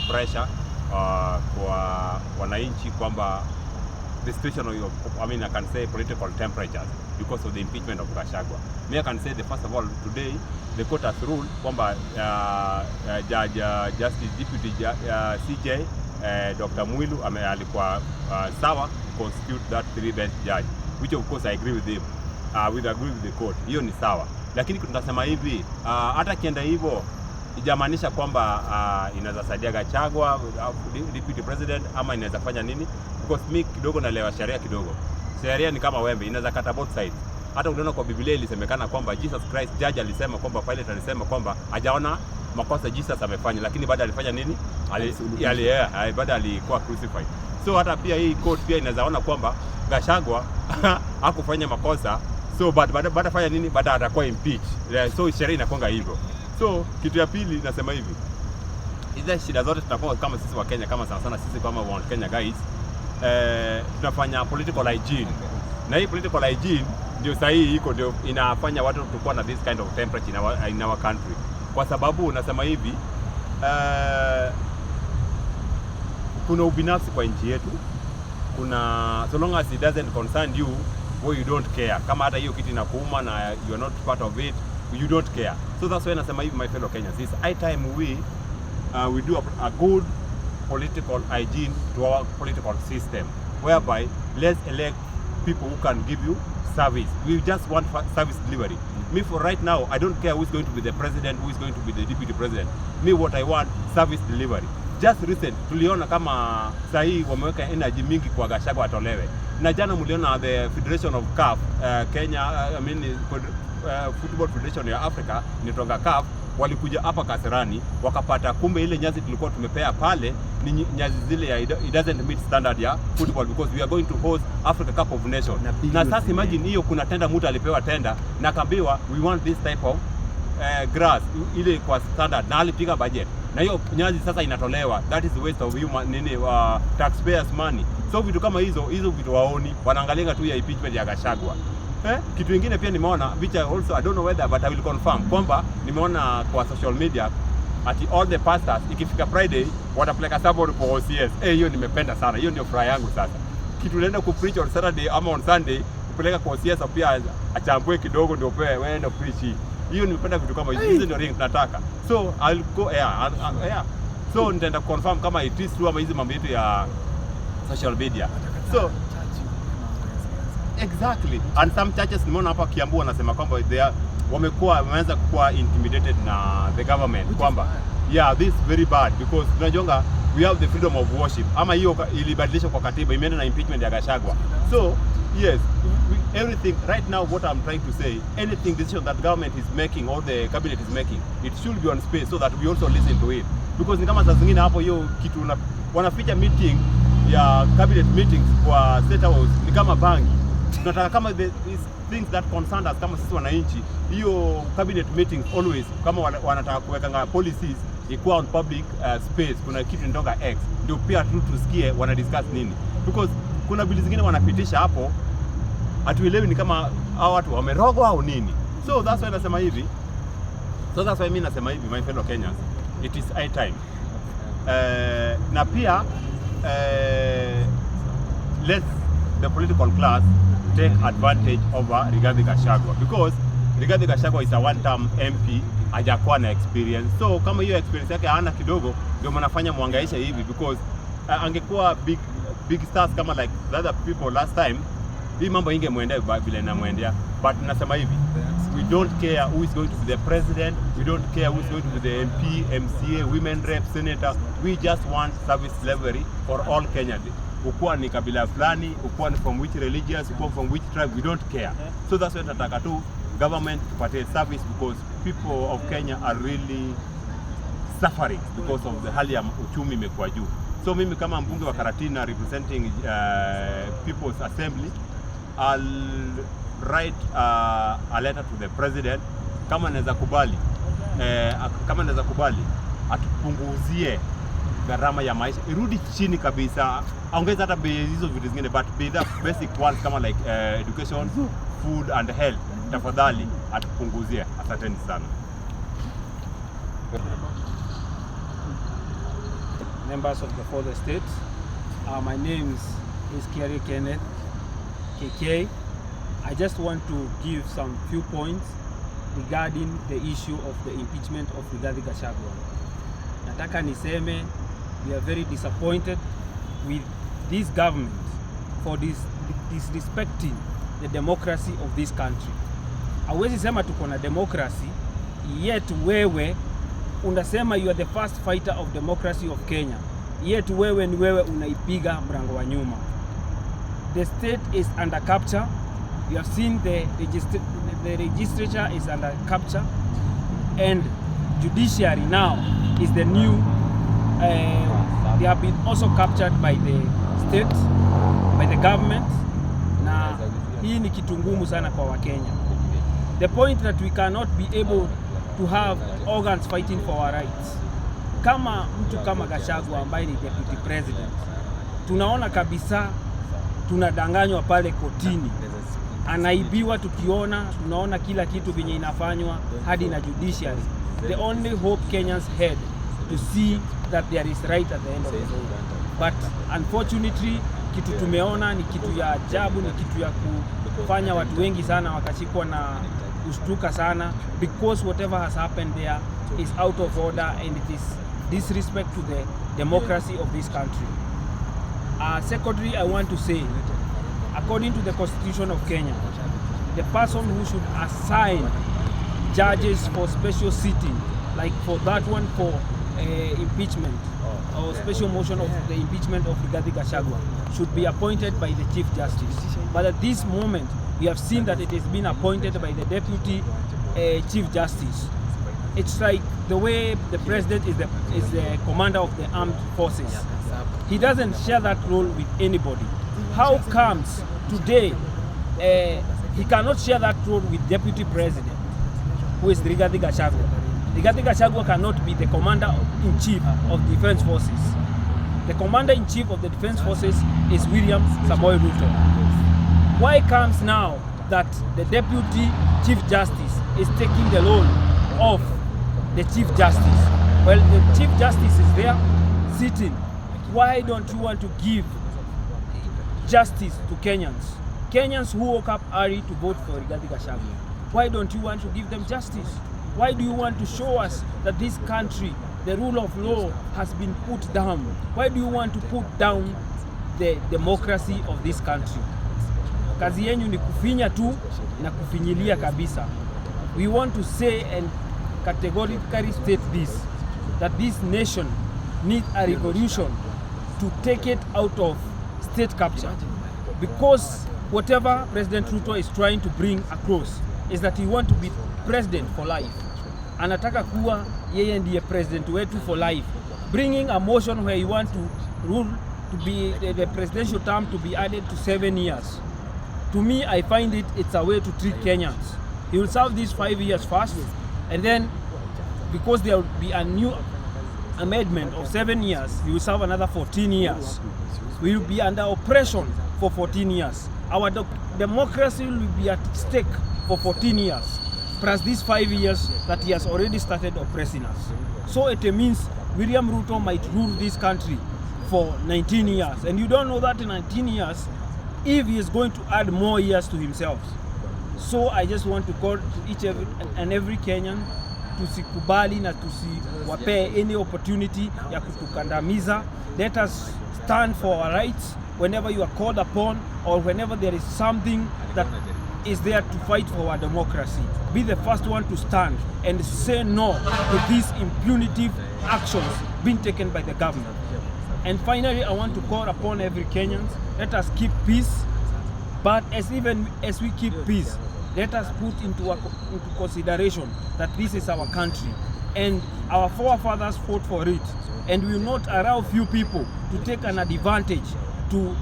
pressure kwa wananchi kwamba the situation of, I mean, I can say political temperatures because of the impeachment of Gachagua. Me, I can say the first of all, today the court has ruled kwamba Judge Justice Deputy CJ Dr. Mwilu alikuwa sawa constitute that three bench judge, which of course I agree with him. With agree with the court. Hiyo ni sawa, lakini tunasema hivi, hata kienda hivyo ijamaanisha kwamba inaweza saidia Gachagua deputy president ama inaweza fanya nini, because mi kidogo naelewa sheria kidogo. Sheria ni kama wembe, inaweza kata both sides. Hata uliona kwa Biblia ilisemekana kwamba Jesus Christ, judge alisema kwamba, Pilate alisema kwamba hajaona makosa Jesus amefanya, lakini baada alifanya nini? Yeah, baada alikuwa crucified. So hata pia hii court pia inaweza ona kwamba Gachagua hakufanya makosa, so but baada fanya nini? Baada atakuwa impeach. Yeah, so sheria inakwanga hivyo. So kitu ya pili nasema hivi, hizi shida zote tunakuwa kama sisi wa Kenya, kama sana sana sisi kama Mount Kenya guys, tunafanya political hygiene, na hii political hygiene ndio sahihi iko ndio inafanya watu tukua na this kind of temperature in our country, kwa sababu nasema hivi, kuna ubinafsi kwa nchi yetu. Kuna so long as it doesn't concern you, well, you don't care. Kama hata hiyo kitu inakuuma na you are not part of it, you don't care. So that's why nasema hivi, my fellow Kenyans, it's high time we do a good political hygiene to our political system, whereby let's elect people who can give you service. We just want service delivery. Me, for right now, I don't care who is going to be the president, who is going to be the deputy president. Me, what I want, service delivery. Just recent tuliona kama sahii wameweka energy mingi kwa Gachagua atolewe, na jana mliona the Federation of CAF, Kenya, I mean, Football Federation ya Africa inaitwanga CAF, walikuja hapa Kasarani wakapata kumbe ile nyasi tulikuwa tumepea pale ni nyasi zile ya it doesn't meet standard ya football, because we are going to host Africa Cup of Nations. Na Na billions sasa imagine hiyo, kuna tenda, mtu alipewa tenda na akaambiwa we want this type of grass ile kwa standard, na alipiga budget na hiyo nyasi sasa inatolewa. That is waste of human nini, taxpayers money. So vitu kama hizo, hizo vitu waoni, wanaangalia tu ya impeachment ya Gachagua. Eh, kitu ingine pia nimeona, which I also I don't know whether, but I will confirm kwamba nimeona kwa social media ati all the pastors ikifika Friday watapeleka sermon kwa OCS. Eh, hiyo nimependa sana. Hiyo ndio furaha yangu sasa. Kitu unaenda ku preach on Saturday ama on Sunday, kupeleka kwa OCS pia achambue kidogo ndio pewe wewe ndio preach hii. Hiyo nimependa vitu kama hizo. Hizo ndio ring tunataka. So I'll go, yeah. So nitaenda confirm kama it is true ama hizi mambo yetu ya social media. So exactly. And some churches nimeona hapa Kiambu wanasema kwamba they are wamekuwa wameanza kuwa intimidated na the government. Which is kwamba bad. Yeah, this is very bad because tunajonga we have the freedom of worship, ama hiyo ilibadilishwa kwa katiba, imeenda na impeachment ya Gachagua. So yes, everything right now, what I'm trying to say, anything decision that government is making or the cabinet is making, it should be on space so that we also listen to it, because ni kama saa zingine hapo hiyo kitu wanaficha meeting ya cabinet meetings kwa State House ni kama bangi. Tunataka kama these things that concern us kama sisi wananchi, hiyo cabinet meetings always, kama wanataka kuweka policies, ikuwa on public space, kuna kitu inatoka X, ndio pia tu tusikie wana discuss nini, because kuna bili zingine wanapitisha hapo hatuelewi ni kama hao watu wamerogwa au nini. So that's why nasema hivi, so that's why mimi nasema hivi, my fellow Kenyans, it is high time, na pia let the political class take advantage over Rigathi Gachagua, because Rigathi Gachagua is a one term MP, hajakuwa na experience. So kama hiyo experience yake hana kidogo, ndio mnafanya mwangaisha hivi, because angekuwa big big stars kama like the other people last time, hii mambo ingemwendea vile inamwendea. But nasema hivi, we don't care who is going to be the president, we don't care who is going to be the MP, MCA, women rep, senator. We just want service delivery for all Kenyans. Ukuwa ni kabila fulani, ukuwa ni from which religious, ukuwa from which tribe, we don't care. So that's why tunataka tu government tupatie service, because people of Kenya are really suffering because of the hali ya uchumi imekuwa juu. So mimi kama mbunge wa Karatina representing People's Assembly, I'll write a letter to the president kama naweza kubali, kama naweza kubali atupunguzie gharama ya maisha irudi chini kabisa, aongeze hata bei hizo vitu zingine, but bidhaa basic ones kama like education, food and health, tafadhali atupunguzie. Asanteni sana. members of the Fourth Estate. My name is Kiarie Kenneth KK. I just want to give some few points regarding the issue of the impeachment of Rigathi Gachagua. Nataka niseme we are very disappointed with this government for this disrespecting the democracy of this country. Hauwezi sema tuko na democracy yet wewe unasema you are the first fighter of democracy of Kenya, yet wewe ni wewe unaipiga mlango wa nyuma. The state is under capture. You have seen the legislature is under capture and judiciary now is the new they have been also captured by the state, by the government, na hii ni kitu ngumu sana kwa Wakenya. The point that we cannot be able to have organs fighting for our rights. Kama mtu kama Gachagua ambaye ni deputy president, tunaona kabisa tunadanganywa pale kotini, anaibiwa tukiona, tunaona kila kitu venye inafanywa hadi na judiciary. The only hope Kenyans had to see that there is right at the end of the road. But unfortunately kitu tumeona ni kitu ya ajabu, ni kitu ya kufanya watu wengi sana wakashikwa na kushtuka sana, because whatever has happened there is out of order and it is disrespect to the democracy of this country. Secondly, I want to say, according to the Constitution of Kenya, the person who should assign judges for special sitting, like for that one for impeachment or special motion of the impeachment of Rigathi Gachagua, should be appointed by the Chief Justice. But at this moment, we have seen that it has been appointed by the Deputy Chief Justice. It's like the way the president is the commander of the armed forces. He doesn't share that role with anybody. How comes today he cannot share that role with deputy president, who is Rigathi Gachagua? Rigathi Gachagua cannot be the commander in chief of defense forces. The commander in chief of the defense forces is William Samoei Ruto. Why comes now that the deputy chief justice is taking the role of the chief justice? Well, the chief justice is there sitting. Why don't you want to give justice to Kenyans? Kenyans who woke up early to vote for Rigathi Gachagua. Why don't you want to give them justice? Why do you want to show us that this country, the rule of law has been put down? Why do you want to put down the democracy of this country? Kazi yenyu ni kufinya tu na kufinyilia kabisa. We want to say and categorically state this, that this nation needs a revolution to take it out of state capture, because whatever President Ruto is trying to bring across is that he want to be president for life. Anataka kuwa yeye ndiye president wetu for life, bringing a motion where he want to rule to be the presidential term to be added to 7 years. To me, I find it's a way to trick Kenyans. He will serve these 5 years first, and then because there will be a new amendment of 7 years, he will serve another 14 years. We will be under oppression for 14 years. Our democracy will be at stake for 14 years, plus these 5 years that he has already started oppressing us. So it means William Ruto might rule this country for 19 years. And you don't know that in 19 years, if he is going to add more years to himself. So I just want to call to each and every Kenyan, tusikubali na tusiwapee any opportunity ya kutukandamiza. Let us stand for our rights whenever you are called upon or whenever there is something that is there to fight for our democracy. Be the first one to stand and say no to these impunitive actions being taken by the government. And finally, I want to call upon every Kenyan, let us keep peace. But as even as we keep peace, let us put into consideration that this is our country and our forefathers fought for it, and we will not allow few people to take an advantage to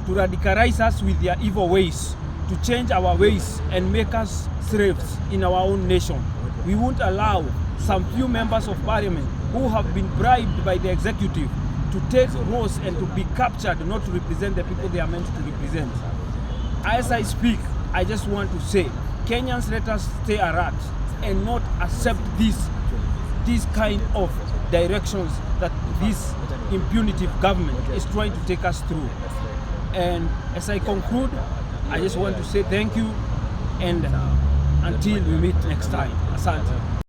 radicalize us with their evil ways, to change our ways and make us slaves in our own nation. We won't allow some few members of parliament who have been bribed by the executive to take roles and to be captured, not to represent the people they are meant to represent. As I speak, I just want to say, Kenyans, let us stay alert and not accept this kind of directions that this impunitive government is trying to take us through. And as I conclude, I just want to say thank you, and until we meet next time, asante.